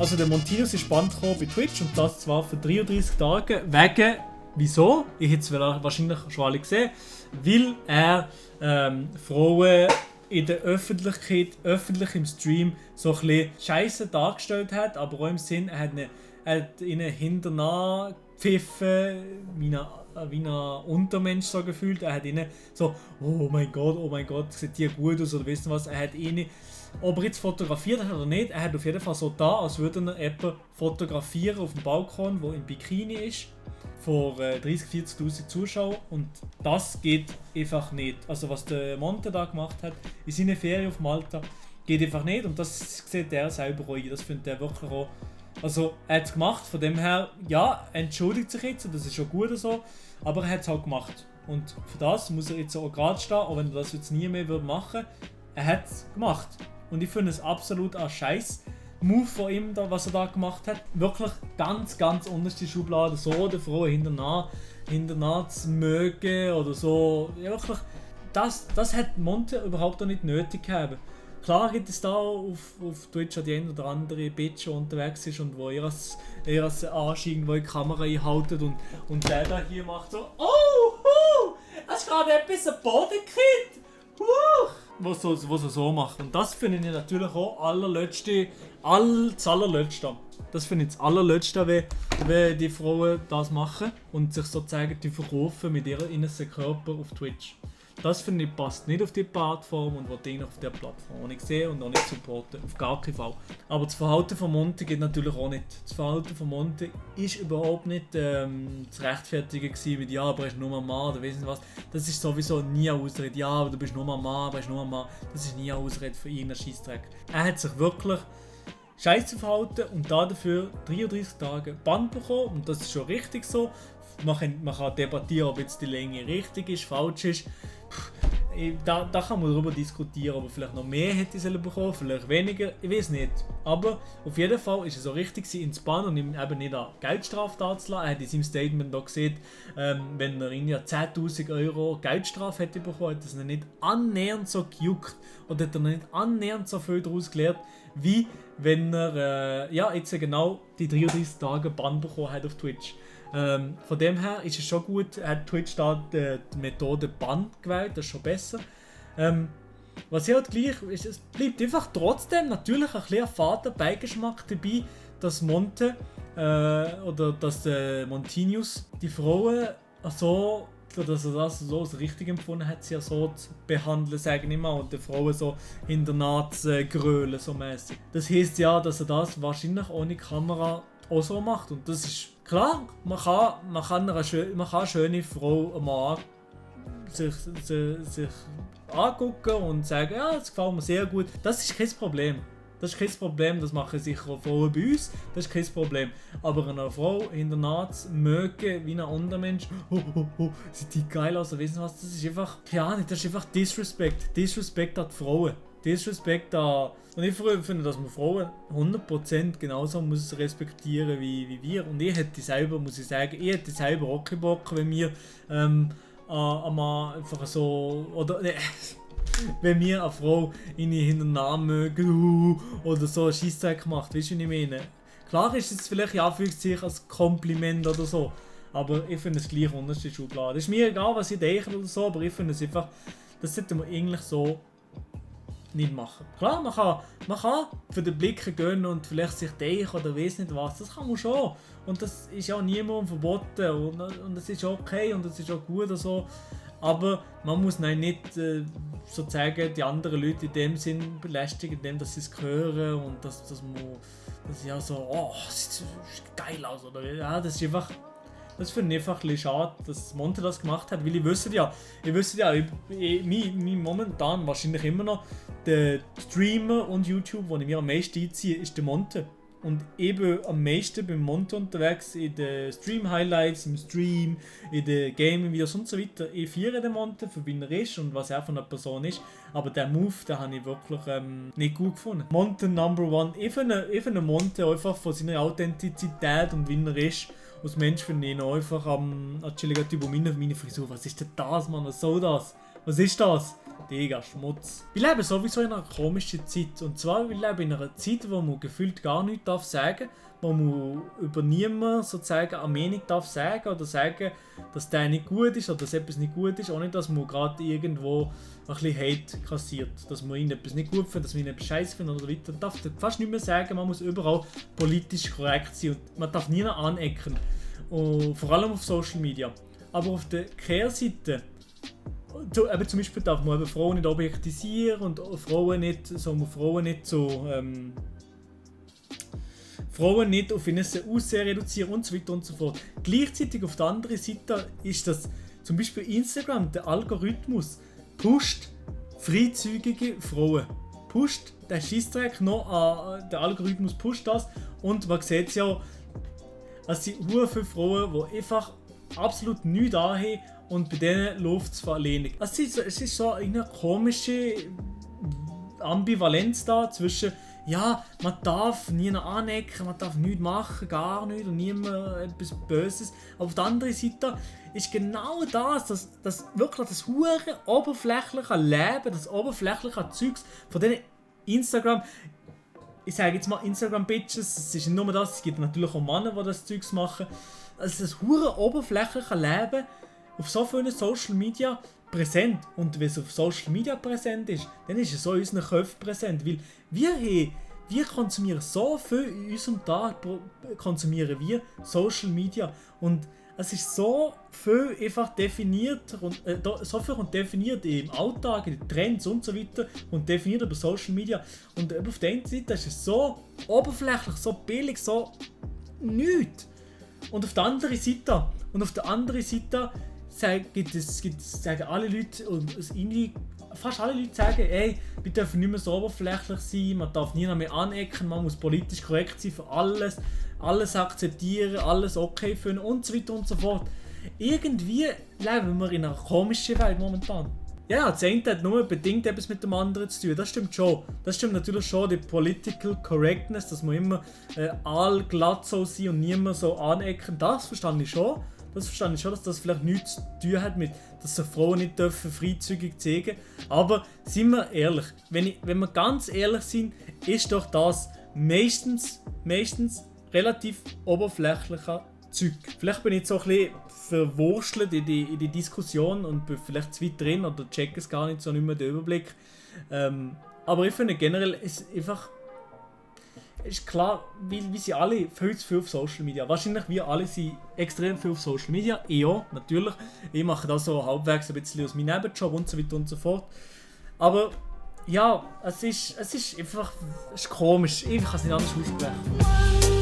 Also der Montinus ist Band gekommen bei Twitch und das zwar für 33 Tage wegen, wieso? Ich hätte es wahrscheinlich schon alle gesehen, weil er Frauen in der Öffentlichkeit, öffentlich im Stream, so ein bisschen Scheiße dargestellt hat, aber auch im Sinn, er hat ihnen hinternach gepfiffen, wie ein Untermensch so gefühlt. Er hat ihnen so, oh mein Gott, sieht die gut aus oder wissen was. Er hat ihnen, ob er jetzt fotografiert hat oder nicht, er hat auf jeden Fall so da, als würde er jemanden fotografieren auf dem Balkon, wo im Bikini ist, vor 30.000, 40.000 Zuschauern, und das geht einfach nicht. Also was der Monte da gemacht hat in seiner Ferien auf Malta, geht einfach nicht, und das sieht er selber auch ein. Das findet er wirklich auch. Also er hat es gemacht, von dem her, ja, er entschuldigt sich jetzt, und das ist schon gut so, aber er hat es halt gemacht. Und für das muss er jetzt auch gerade stehen, auch wenn er das jetzt nie mehr machen würde. Er hat es gemacht. Und ich finde es absolut ein Scheiß Move von ihm, da, was er da gemacht hat. Wirklich ganz, ganz unterste Schublade, so der Frau hinternach zu mögen oder so. Ja, wirklich, das hat Monte überhaupt noch nicht nötig gehabt. Klar gibt es da auf Twitch die eine oder andere Bitch, die unterwegs ist und wo ihr Arsch irgendwo in die Kamera einhaltet und der da hier macht so hast du gerade etwas am Boden gekriegt? Was er so macht. Und das finde ich natürlich auch das allerletzte. Das finde ich das allerletzte, wenn die Frauen das machen und sich sozusagen die verkaufen mit ihrem inneren Körper auf Twitch. Das finde ich passt nicht auf die Plattform und will ich auf der Plattform auch nicht sehen und auch nicht supporten. Auf gar keinen Fall. Aber das Verhalten von Monte geht natürlich auch nicht. Das Verhalten von Monte ist überhaupt nicht zu rechtfertigen gewesen mit, ja, aber er ist nur ein Mann oder weiss nicht was. Das ist sowieso nie eine Ausrede. Ja, aber du bist nur ein Mann, aber er ist nur ein Mann. Das ist nie eine Ausrede für irgendeinen Scheissdreck. Er hat sich wirklich scheiße verhalten und dafür 33 Tage Band bekommen, und das ist schon richtig so. Man kann debattieren, ob jetzt die Länge richtig ist, falsch ist. Da kann man darüber diskutieren, ob er vielleicht noch mehr hätte bekommen, vielleicht weniger, ich weiß nicht. Aber auf jeden Fall ist es so richtig, ihn zu bannen und ihm eben nicht an Geldstrafe da zu lassen. Er hat in seinem Statement auch gesehen, wenn er ihn ja 10.000 Euro Geldstrafe hätte bekommen, hätte es ihn nicht annähernd so gejuckt oder hätte er nicht annähernd so viel daraus gelernt, wie wenn er jetzt genau die 33 Tage Bann bekommen hat auf Twitch. Von dem her ist es schon gut, hat Twitch da die Methode Bann gewählt, das ist schon besser. Was ich halt gleich ist, es bleibt einfach trotzdem natürlich ein bisschen fader Beigeschmack dabei, dass Monte oder dass Montinus die Frauen so, dass er das so als richtig empfunden hat, sie ja so zu behandeln, sage ich mal, und die Frauen so hinternach zu grölen, so mäßig. Das heisst ja, dass er das wahrscheinlich ohne Kamera auch so macht, und das ist klar, man kann eine schöne Frau mal sich angucken und sagen, ja, das gefällt mir sehr gut. Das ist kein Problem. Das machen sicher auch Frauen bei uns, das ist kein Problem. Aber eine Frau hinternach zu mögen wie ein Untermensch, sieht die geil aus, wissen was, das ist einfach, keine Ahnung, das ist einfach Disrespect an die Frauen. Disrespect an. Und ich finde, dass man Frauen 100% genauso muss respektieren wie wir. Und ich hätte selber, muss ich sagen, auch keinen Bock, wenn wir einfach so, oder wenn wir eine Frau in ihren Namen mögen oder so einen Scheissdreck macht, weißt du, was ich meine? Klar ist es vielleicht in Anführungszeichen als Kompliment oder so, aber ich finde es gleich unterste Schublade. Es ist mir egal, was ich denke oder so, aber ich finde es einfach, das sollte man eigentlich so nicht machen. Klar, man kann für den Blick gehen und vielleicht sich denken oder weiss nicht was, das kann man schon. Und das ist ja niemandem verboten und das ist okay und das ist auch gut und so. Aber man muss nicht sozusagen die anderen Leute in dem Sinn belästigen, indem dass sie es hören und dass man ja so, oh, das sieht geil aus, oder ja, das ist einfach. Das finde ich einfach ein bisschen schade, dass Monte das gemacht hat, weil ich wüsste ja, momentan wahrscheinlich immer noch der Streamer und YouTube, wo ich mir am meisten einziehe, ist der Monte. Und eben am meisten beim Monte unterwegs in den Stream-Highlights, im Stream, in den Gaming-Videos und so weiter. Ich feiere den Monte, für wen er ist und was er von einer Person ist. Aber der Move, den habe ich wirklich nicht gut gefunden. Monte Number One. Ich finde Monte einfach von seiner Authentizität und wie er ist. Als Mensch finde ich ihn einfach chilliger Typ. Meine Frisur, was ist denn das, Mann? Was soll das? Was ist das? Digga, Schmutz. Wir leben sowieso in einer komischen Zeit. Und zwar, wir leben in einer Zeit, wo man gefühlt gar nichts sagen darf, wo man über niemanden sozusagen eine Meinung darf sagen oder sagen, dass der nicht gut ist oder dass etwas nicht gut ist, ohne dass man gerade irgendwo ein bisschen Hate kassiert. Dass man ihn etwas nicht gut findet, dass man ihn etwas scheiße findet oder so weiter. Man darf fast nicht mehr sagen, man muss überall politisch korrekt sein und man darf nie anecken. Und vor allem auf Social Media. Aber auf der Kehrseite, zum Beispiel darf man eben Frauen nicht objektivieren und Frauen nicht auf ihr Aussehen reduzieren und so weiter und so fort. Gleichzeitig auf der anderen Seite ist das zum Beispiel Instagram, der Algorithmus pusht freizügige Frauen. Pusht den Scheissdreck noch an, der Algorithmus pusht das und man sieht es ja, es sind sehr viele Frauen, die einfach absolut nichts anhaben und bei denen läuft es verlehnlich. Es ist so eine komische Ambivalenz da zwischen, ja, man darf niemanden anecken, man darf nichts machen, gar nichts und niemand etwas Böses. Aber auf der anderen Seite ist genau das wirklich das hure oberflächliche Leben, das oberflächliche Zeugs von diesen Instagram, ich sage jetzt mal Instagram-Bitches, es ist nicht nur das, es gibt natürlich auch Männer, die das Zeugs machen. Also das hure oberflächliche Leben auf so vielen Social Media präsent. Und wenn es auf Social Media präsent ist, dann ist es auch in unseren Köpfen präsent. Weil wir konsumieren so viel in unserem Tag, konsumieren wir Social Media. Und es ist so viel einfach definiert und so viel und definiert im Alltag, in den Trends und so weiter und definiert über Social Media. Und auf der einen Seite ist es so oberflächlich, so billig, so nichts. Und auf der anderen Seite sagen alle Leute, und fast alle Leute sagen, ey, wir dürfen nicht mehr so oberflächlich sein, man darf nie mehr anecken, man muss politisch korrekt sein für alles akzeptieren, alles okay finden und so weiter und so fort. Irgendwie leben wir in einer komischen Welt momentan. Ja, das eine hat nur bedingt etwas mit dem anderen zu tun, das stimmt schon. Das stimmt natürlich schon, die Political Correctness, dass man immer all glatt so sein und niemand so anecken, das verstehe ich schon. Dass das vielleicht nichts zu tun hat mit, dass sich Frauen nicht dürfen freizügig zeigen. Aber sind wir ehrlich, wenn wir ganz ehrlich sind, ist doch das meistens relativ oberflächlicher Zeug. Vielleicht bin ich so ein bisschen verwurstelt in die Diskussion und bin vielleicht zu weit drin oder check es gar nicht so, nicht mehr den Überblick. Aber ich finde generell ist einfach, ist klar, wie sie alle viel zu viel auf Social Media. Wahrscheinlich wir alle sind extrem viel auf Social Media. Ich auch, natürlich. Ich mache das so halbwegs ein bisschen aus meinem Nebenjob und so weiter und so fort. Aber ja, es ist einfach, es ist komisch. Ich kann es nicht anders aussprechen.